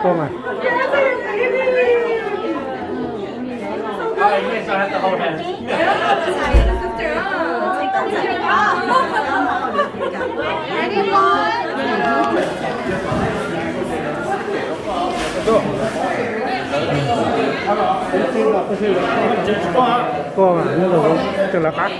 Tuaj mas. Tuaj mas, nyob rau hauv tej lawv qab.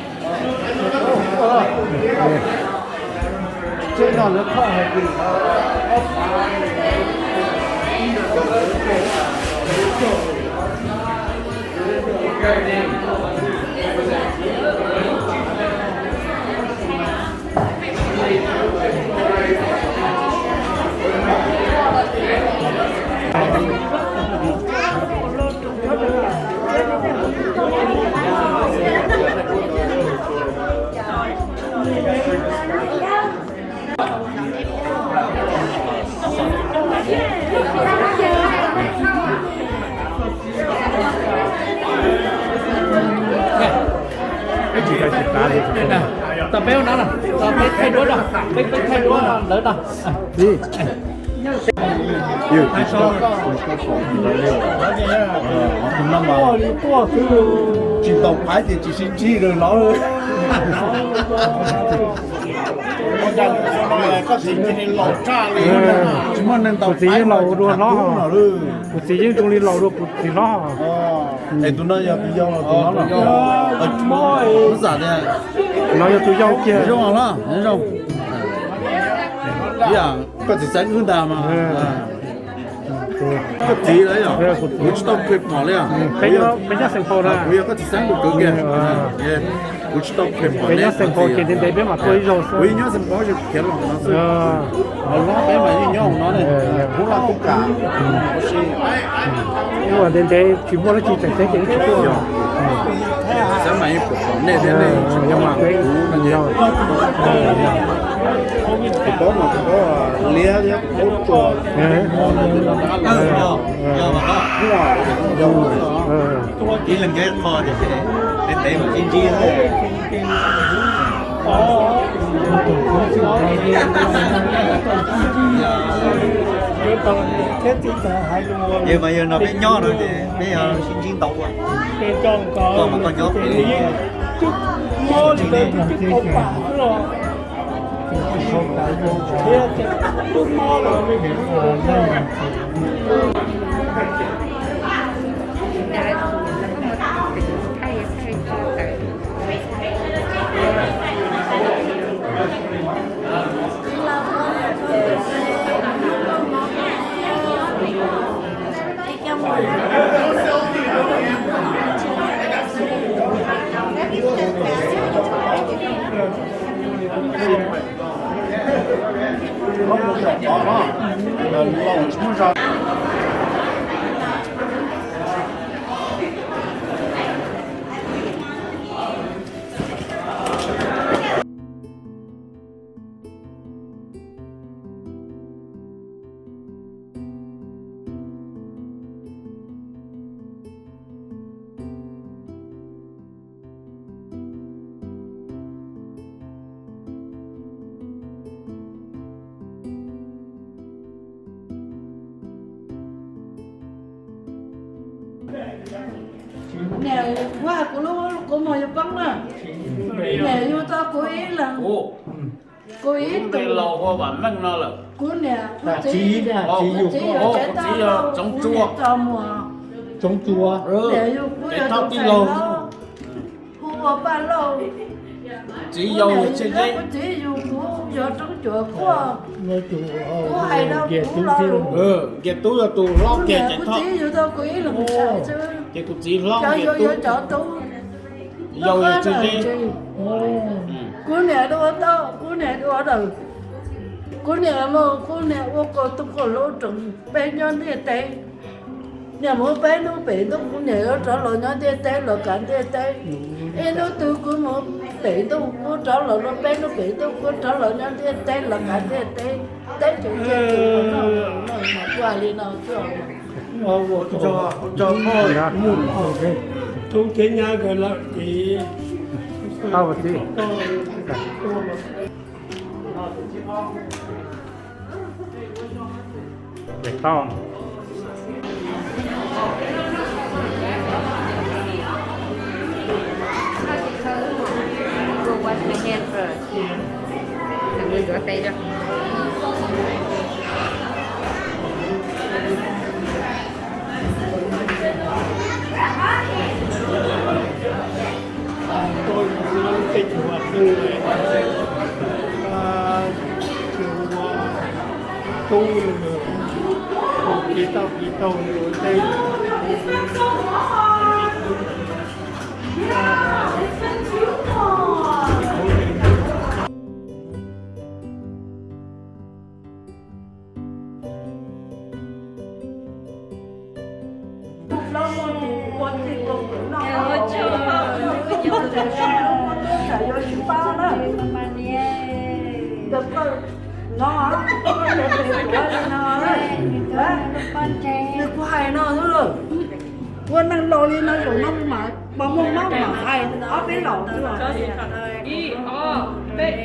Tos peb ua no, tos peb thaij duab, peb peb thaij duab lawv no. Tsis tau phaiv ces tsis sib ntsib lawm los. Tsis muaj neeg tau, kuv txiv yeej laus dua hlob. Kuv txiv yeej zoo li laus dua kuv txiv hlob. Es tus no yog tus yau los tus hlob los? Tus no yog tus yau kiag. Zoo los zoo. Koj txiv xeeb wb ntag mas. Koj txiv lawm yog? Kuv tsis tau phem phom li. Peb nyob xeem Phaus na. Kuv yog koj txiv xeeb tus kwv kiag. Kuv tsis tau phem phom li. Nyob xeem Phaus ces ntev ntev peb mam tuaj ib zaug xwb. Kuv yeej nyob xeem Phaus khiav los no xwb. Los peb mas yeej nyob no ne. Kuv los kuv kam. Ua ntev ntev tsis muaj dab tsi tseem teb ces tsis tuaj. Xeeb mas yeej phem phom nej thiab nej tsis muaj mas kuv no ces. Kuv paub mas kuv paub liab thiab kuv paub tsuas. Es mas yog no peb nyob no ces peb sib ntsib ntau ua. Koj mas koj nyob pem li. Niam, kuv hais kuv lub kua muag yuav poob na. Niam yug tau kuv ib leeg, kuv ib tug. Kuv niam, kuv txiv, kuv txiv yog tsev toj, kuv niam txos muag. Niam yug kuv yog tus tij laug, kuv ua Paj Lauj. Kuv niam yug kuv txiv yug kuv yog Roob Cuam Kuaj. Kuv hais rau kuv lo lus. Nkias Tub yog tus hlob kiag, kuv txiv yug tau kuv ib leeg xwb. Ces kuv txiv hlob, cov yau yog cov tub, yau yog txiv. Kuv niam dua tau, kuv niam dua lawm. Kuv niam mus, kuv niam ua kaus tus kaus hluas rau peb nyob ntiaj teb. Niam mus peb hnub pem ntuj, kuv niam yuav rov los nyob ntiaj teb los kav ntiaj teb. Ib hnub twg kuv mus pem ntuj, kuv rov los nyob peb hnub pem ntuj, kuv rov los nyob ntiaj teb los kav ntiaj teb. Teb chaws Nplog mas kuj hais li no xwb. Tub thiab nyab nkawd lawm ces tau txiv. Tau. Go wash my hand first. Rửa tay cho. Tôi nói cái chùa Hưng này, à, chùa Tu, chùa Kỳ Tông, Kỳ Tông, chùa Tây. Nws kuv hais no xwb, ua neeg laus li no zaum no mas muaj mab mam hais ob peb los. Ib, ob, peb.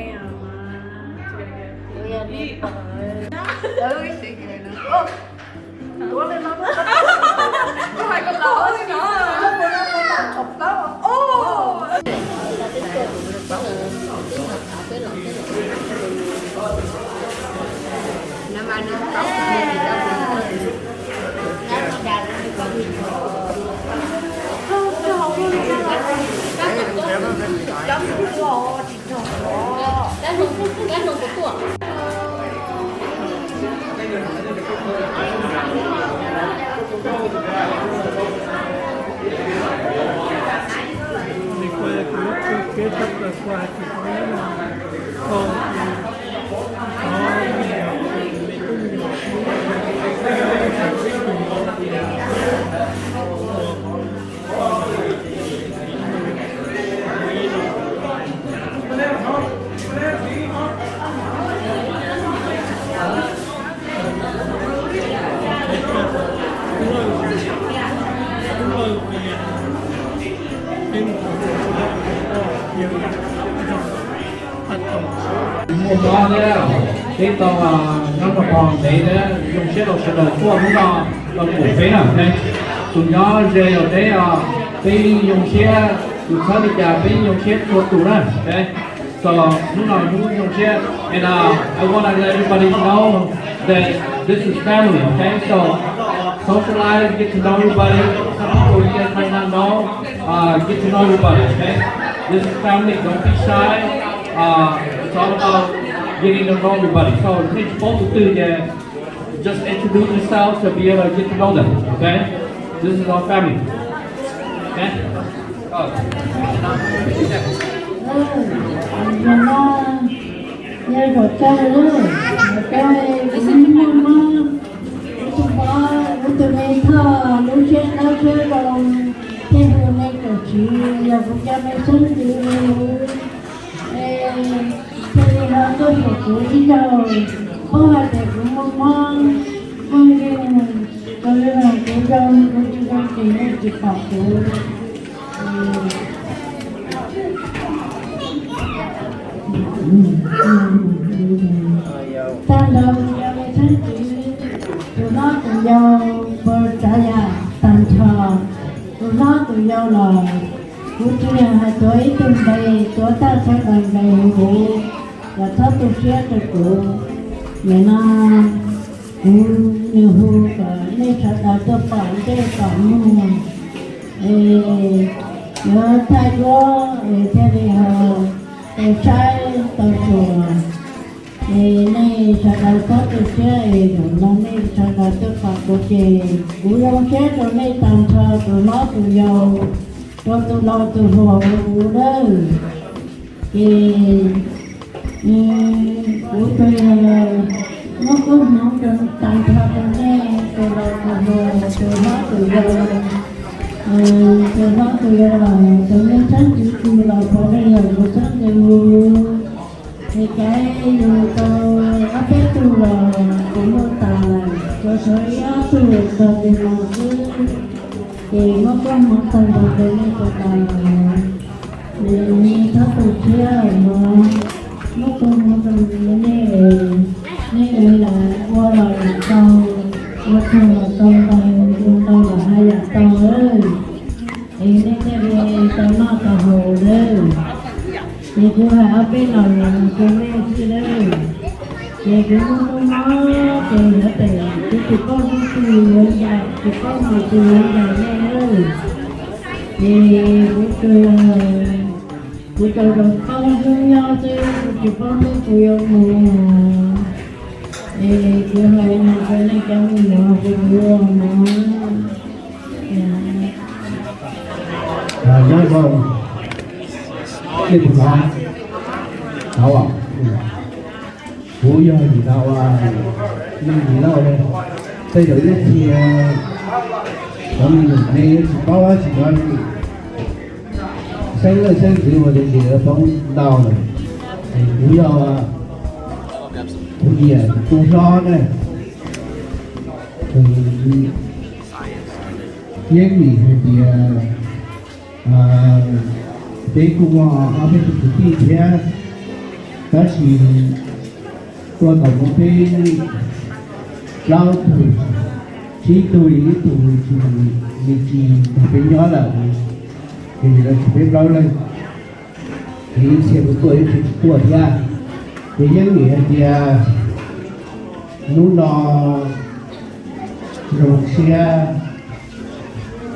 Muaj mob thiab, peb tau nyob rau hauv ntev thiab, zoo siab rau sawv daws tuaj hnub no los koom peb na. Tus nyob ze los peb, peb yeej zoo siab, tus txhawb li cas peb yeej zoo siab txhua tus na. So hnub no hnub zoo siab, and uh, I want to let everybody know that this is family, okay? So socialize, get to know everybody. Some people you guys might not know, uh, get to know everybody, okay? This is family, don't be shy. Uh, it's all about getting to know everybody. So nej tsis paub tus twg ces just introduce yourself to be able to get to know them, okay? This is our family. Okay? Nyob zoo, kuv tus me thoj lub siab dawb siab zoo, thiaj hu me kaum tsib, yog kuv cov me xeeb ntxwv, thiaj li ho tuaj pom kuv ib zaug. Paub hais tias kuv muaj mob, muaj nkeeg, kuv zoo kuv tsis zoo ces nej tsis pom kuv. Tag nrho kuv cov me xeeb ntxwv, tus hlob tus yau, puas tsav yam tag nrho, tus hlob tus yau los, kuv tsis yog hais tuav ib tug npe, tuav tag sawv daws npe huv huv, los txhob tu siab rau kuv. Nim no kuv nws hu kom nej sawv daws tuaj pom ntsej pom muag, es yuav thaij duab es thiaj li ho tau saib tau xyuas. Es nej sawv daws txhob tu siab es zaum no nej sawv daws tuaj pom kuv ces kuv zoo siab rau nej tag nrho tus hlob tus yau, rau tus laus tus hluas huv huv nawb. Ces kuv tsuas yog muab koob hmoov rau tag nrho rau nej tus laus tus hluas, tus hlob tus yau, tus hlob tus yau los tus me xeeb ntxwv twg los puav leej yog kuv xeeb ntxwv huv. Es kav yus tau ob peb tug los kuv muaj tas lawm, tsuas tshuav ib ob tug tog tus no xwb. Es muab koob hmoov txog rau nej sawv daws, es txhob tu siab os, muab koob hmoov rau nej, nej ua los lam tau, ua txog los tau, ntau los hais yam tau lawm. Es nej thiaj li tau noj tau haus lawm. Ces kuv hais ob peb lo lus rau nej xwb lawm. Ces kuv muaj koob mob ces yuav tsis, kuv tsis paub hnub twg yuav ncaim, tsis paub hmo twg yuav ncaim nej lawm. Ces kuv tsuas, kuv tsuas los paub hnub nyob xwb, kuv tsis paub hnub kuv yuav mus. Es kuv hais no rau nej cov me nyuam kuv yuav no. Nyob zoo, nej puas hnov? Hnov os. Kuv yog nim no ua neeg nim no, tej zaum ib txhia cov me nyuam nej yuav tsis paub dab tsi no li. Xeeb leej xeeb ntxwv uas nws nws poob ntau lawm. Kuv yog kuv niam tus hlob na. Yeeb vim hais tias peb kuj muaj ob peb tug kwv tij thiab, tab sis tuaj tau muaj peb plaub tug, tsib tug, ib tug tsis, nws tsis nrog peb nyob lawm, ces yog lawv tsis peb plaub leej. Ces ib txhia kuj tuaj, ib txhia tsis tuaj thiab. Ces yeej vim hais tias hnub no zoo siab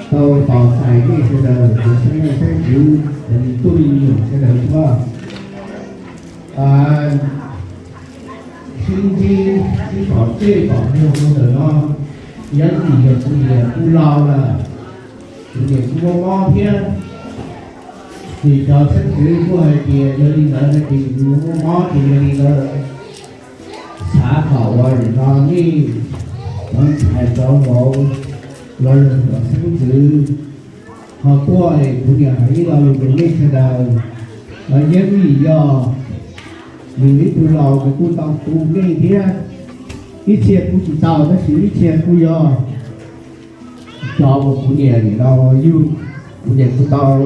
tau tos txais nej sawv daws cov xeeb leej xeeb ntxwv, cov me tub me nyuam sawv daws tuaj sib ntsib, sib pom txej pom muag rau ntawm no. Yeej vim yog kuv niam kuj laus lawm, kuv niam kuj muaj mob thiab. Ces cov xeeb ntxwv kuj hais tias yog li ntawd no ces kuv muaj mob ces yog li ntawd xav kom uas nim no nej cov ntxhais cov vauv los yog cov xeeb ntxwv ho tuaj es kuv niam hais ib lo lus rau nej sawv daws. Yeej vim yog nws ib tug laus nws kuj tau tu nej thiab. Ib txhia kuj tsis tau tab sis ib txhia kuj yog cov uas kuv niam nim no yug, kuv niam kuj tau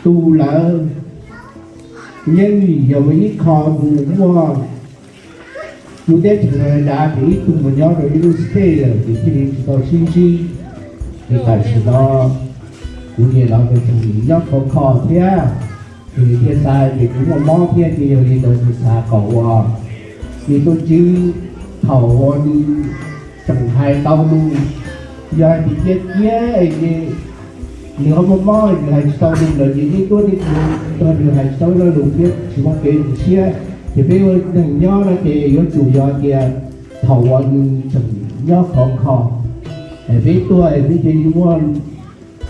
tu lawm. Yeej vim yog ib qho mus muaj lub teb chaws dav ces ib tug mus nyob rau ib lub state lawm ces thiaj li tsis tau sib ntsib. Ces tam sim no kuv niam los nws tseem nyob khov kho thiab, ces nws thiaj xav hais tias kuv muaj mob thiab ces yog li ntawd nws xav kom uas nws tuaj ntsib thaum uas nws tseem hais tau lus. Yog hais tias cia kiag es nws ho muaj mob nws hais tsis tau lus lawm ces nej tuaj nej mus nrog nws hais tsis tau ib lo lus thiab tsis muaj kev zoo siab. Ces peb ua neeg nyob no ces yuav tsum yog tias thaum uas nws tseem nyob khov kho es peb tuaj es peb cia li muaj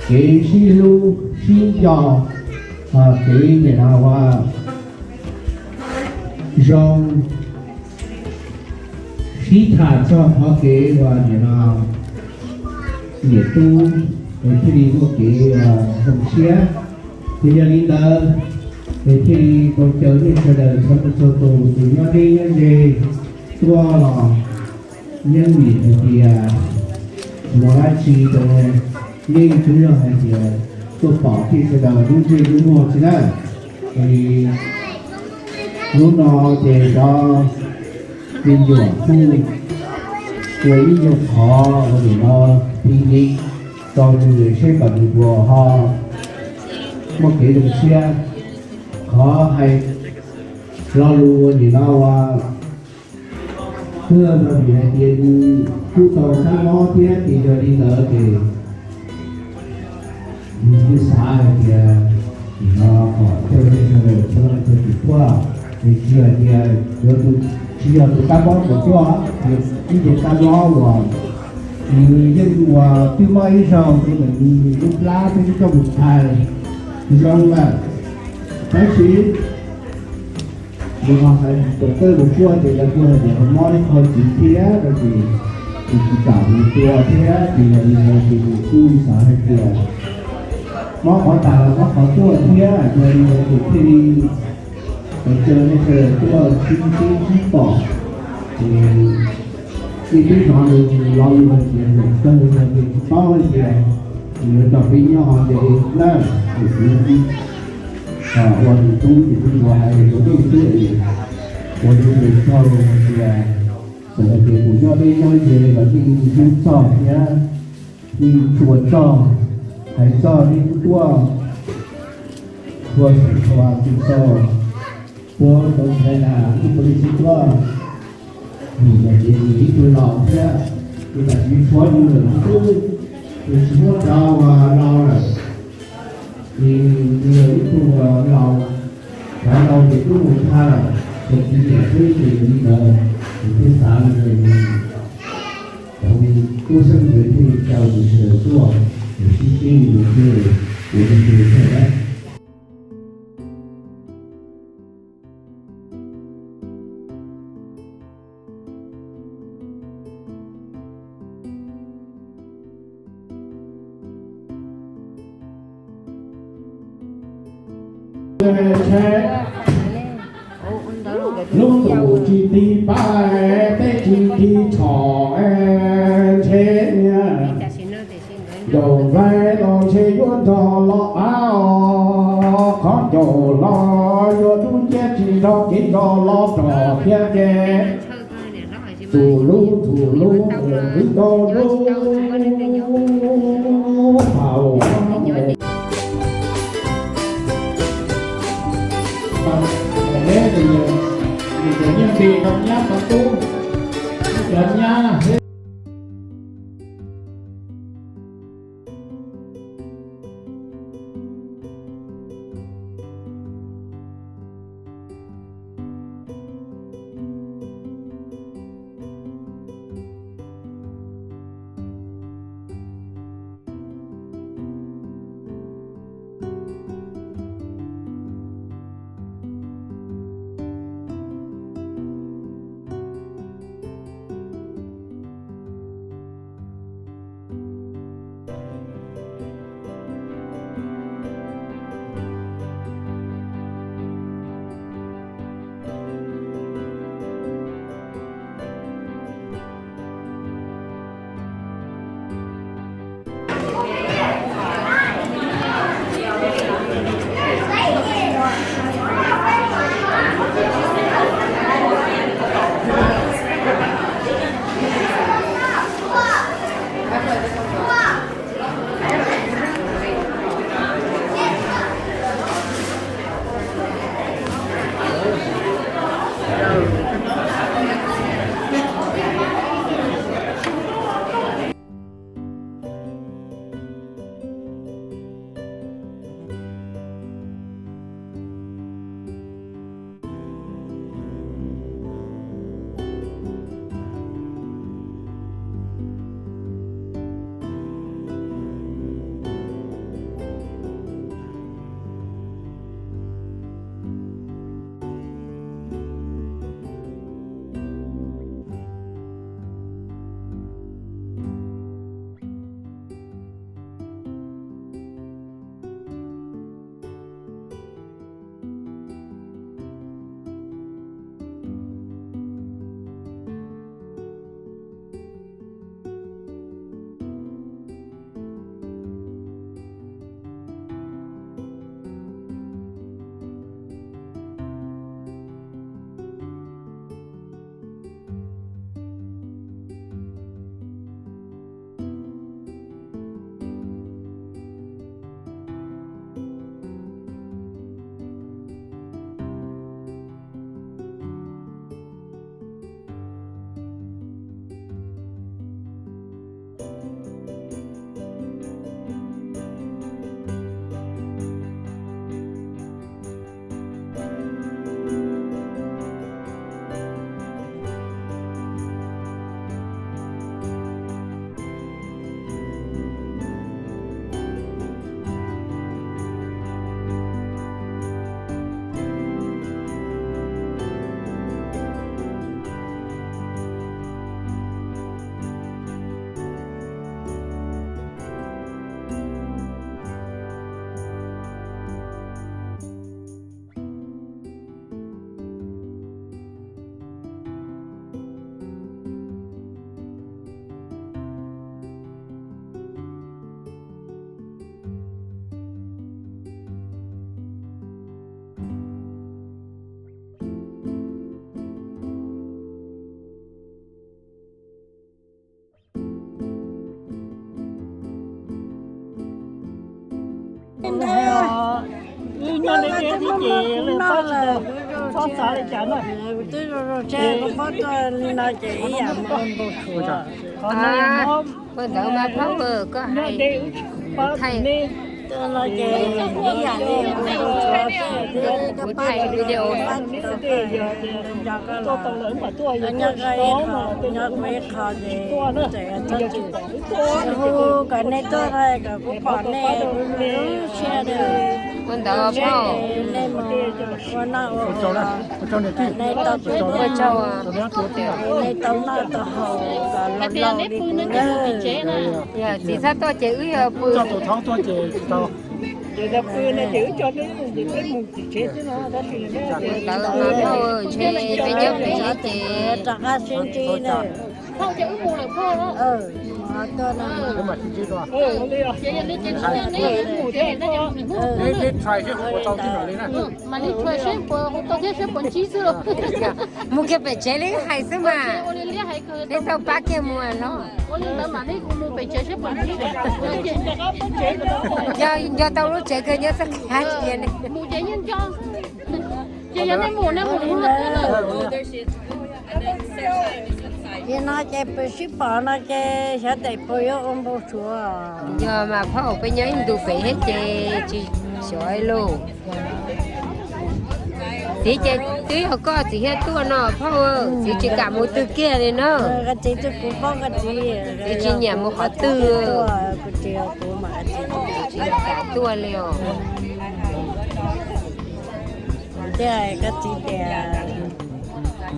kev sib hlub sib nco, kev nim no ua zoo sib tham txog qhov kev uas nim no niam tub es thiaj li muaj kev uas zoo siab. Ces yog li ntawd es thiaj li tau caw nej sawv daws txhua tus, txhua tus tus nyob deb nyob ze tuaj los yeej vim hais tias tsis muaj dab tsi rau nej, twb yog hais tias tuaj pom nej sawv daws lub ntsej lub muag xwb na. Hnub no ces cov me nyuam kuj ua ib nyuag qhov uas nim no pib li rau nws seb kom nws puas ho muaj kev zoo siab. Qhov hais lo lus nim no uas twb vim hais tias nws kuj tau kab mob thiab ces yog li ntawd ces nws kuj xav hais tias nim no kom coj nej sawv daws tuaj ua tus tuaj, es tsis hais tias yuav tus, tsis yog tus kab mob uas tuaj, ib tus kab mob uas nws yeej ua twb mob ib zaug ces nws lub plab twb coj mus thais zoo lawm, tab sis nws ho hais tus tawj tus tuaj ces lawv kuj hais tias ho mob ib qho ntxiv thiab no ces nws tsis kam mus tua thiab ces yog li ntawd ces nws kuj xav hais tias mob qhov tas los mob qhov tuaj thiab, yog li ntawd ces thiaj li caw nej sawv daws tuaj sib ntsib sib pom, ces Ces twb hnov nws lo lus hais tias nws txawg hais tias tsis paub hais tias nws yuav nrog peb nyob hauv ntev lawm, nws kuj ua tus tub ces kuj yuav hais tus tub xwb es ua rau nws txog hais tias, txawm hais tias kuv nyob deb nyob ze los yeej hlub txog thiab yeej tshua txog, hais txog yeej tuaj tshua xeem tshua txhua puab tau ntshai na, yeej ua li tsis tuaj. Vim yog tias nws ib tug laus thiab, ces tam sim tshuav nws lawm xwb, nws tsis muab rau uas laus lawm, ces nws yog ib tug uas laus, cov laus ces twb mus tag lawm, ces tsis nyiam xwb ces yog li ntawd, nws thiaj xav li ntawd, nws tau tub xeeb ntxwv thiaj li caw nws sawv daws tuaj, nws sib sib nws thiaj ua li ntawd thiaj lawm. Lub ntuj tsis tig pab, teb tsis tig tshom, ntshe ncaum nplaig los ntshe yuav nrog los qab os, qhov ncaum los yuav dub nciab tsis nrog kev nrog los rog thiab ces. Tus lub tus lub mus wb tau lub hau. Neb tus nyiam tus nyab tau tub, cov nyab thiab. Wb nyob deb deb thiab ces lawv paub tsis tau, txhob xav li cas na. Twb zoo zoo seb koj paub tuaj li no ces ib yam mus npau suav. Qhov no yog mob, ua ntawd mas phauj, koj nyob hais deb wb tsis paub thaij ne. Tuaj no ces ib yam li mus npau suav xwb, kuv thaij video. Tuaj tau lawm mam tuaj, yog tuaj tsis tau mas tej zaum nyob kuv ib qho ces txawm txhob txwm hu kom nej tuaj, kom kuv pom nej lub siab. Ua ntawd phauj, nej mus ua noj ua haus, nej tau tus, nej tau noj tau haus kom laus laus li kuv na. Yog txiv txhob tuaj ces wb yuav pw. Ua ntawd mas phauj, ntshe peb nyob pem ces rov qab sib ntsib na. Mam li tshua seb puas hu tau thiab seb puas ntsib xwb. Mus kiag pem tsev li hais xwb mas, peb tau pab kiag mus los. Ua li ntawd mam li mus pem tsev seb puas ntsib. Yog nco tau lub tsev kawg nyob txoj kev hab tsis yog ne. Mus ces yeej nco. Ces yog nej mus nej mus ua thiab lawm. Ces no ces pw sib pom no ces xyov tes puas yuav ua npau suav. Yog mas phauj, peb nyob ib ntus pem thiab ces tsis xyov lauj. Txiv ces twb yog koj txiv thiaj tuaj no phauj, txiv tsis kam mus twg kiag li na. Koj txiv twb kuv paub koj txiv, txiv tsis nyiam mus qhov twg. Kuv txiv, kuv mam txiv tsis kam tuaj li os. Tiag koj txiv tias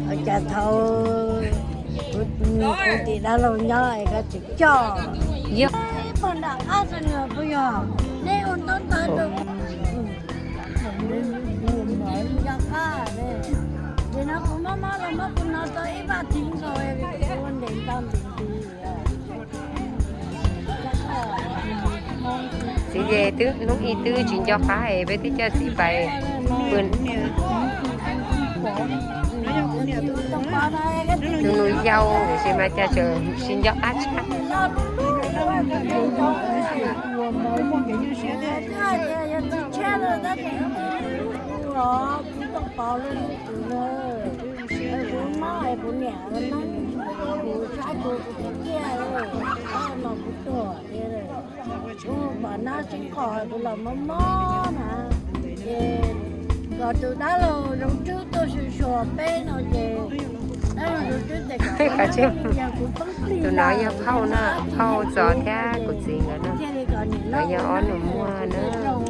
ua cas thaum kuv, kuv tim dab laug nyob es koj tsis coj. Yog pog nram qab xwb nws puas yog? Nej ua ntaub ntawv rau, yog qab. Ces no kuv mob mob los muab kuv no tau ib vaj thiv nkaus, kuv ua ntev ntau ntev ntsis. Txiv ces twb hnub ib twb tsis nco qab es peb twb coj txiv pais pw. Tus nus yau tiam sis mas cas tseem tsis nco qab tshaj. Kuv pom nab sib qhov kuv los mob mob na, ces kom tus dab laug Zoo Tswb tuaj xyuas xyuas peb no ces dab laug Zoo Tswb tias kom, tus no yog phauj na, phauj Txos thiab kuv txiv nkawd na, nkawd yog ob nus muag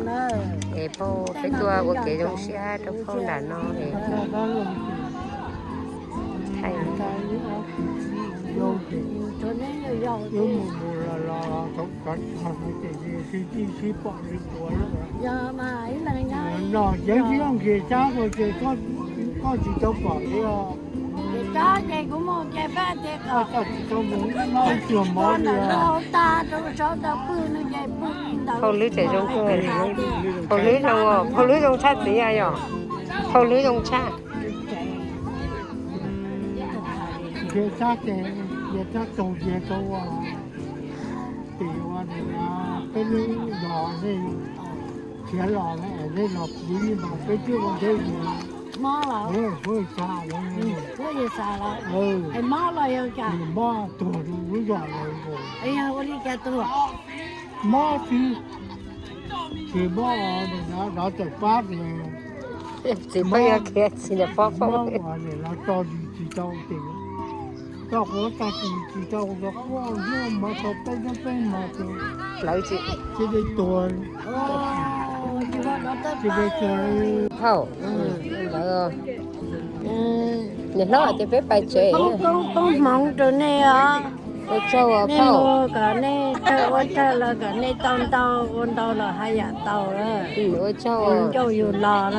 na. Es phauj, peb tuaj ua kev zoo siab rau phauj nram no es thaij. Yog mas ib leeg nyob no ces tib zoo nqhis sab ko ces koj tsis tau pom li os. Ces tsob ces kuv mus ces peb tias kom koj tsis tau mus, ib tug mov ntawm no tag rau saud tau pw no ces pw li ntawd. Phauj lwb tseem zoo kawg, phauj lwb zoo, phauj lwb zoo tshaj txiv yom, phauj lwb zoo tshaj. Nce sab ces, nce sab tsaus nce rau ua, tim ua peb lub zos nej khiav los, nej los kuv li mas peb twb ua ntej li. Mob los? Huab xav los, huab xav los, mob los yog cas? Mob tuag rau lub zos lawm nkaus. Yog ua li cas tuag? Mob xwb. Tsis mob, nws no tawm pab tias tsis mob, mob uas nim no tso zis tsis tau ces, tso quav tso zis tsis tau, tso quav hnub mov tau peb hnub peb hmo ces lawv tsis, tsis li tuag, tsis li tuag li. Phauj, ntawd niam hlob ces peb pais tsev. Poob hmoov rau nej os. Ua tsaug os phauj, kom nej tawg ua tawg los kom nej tau ntau, ua ntau los haj yam tau lawm. Ua tsaug, yus ncauj yus los lawm.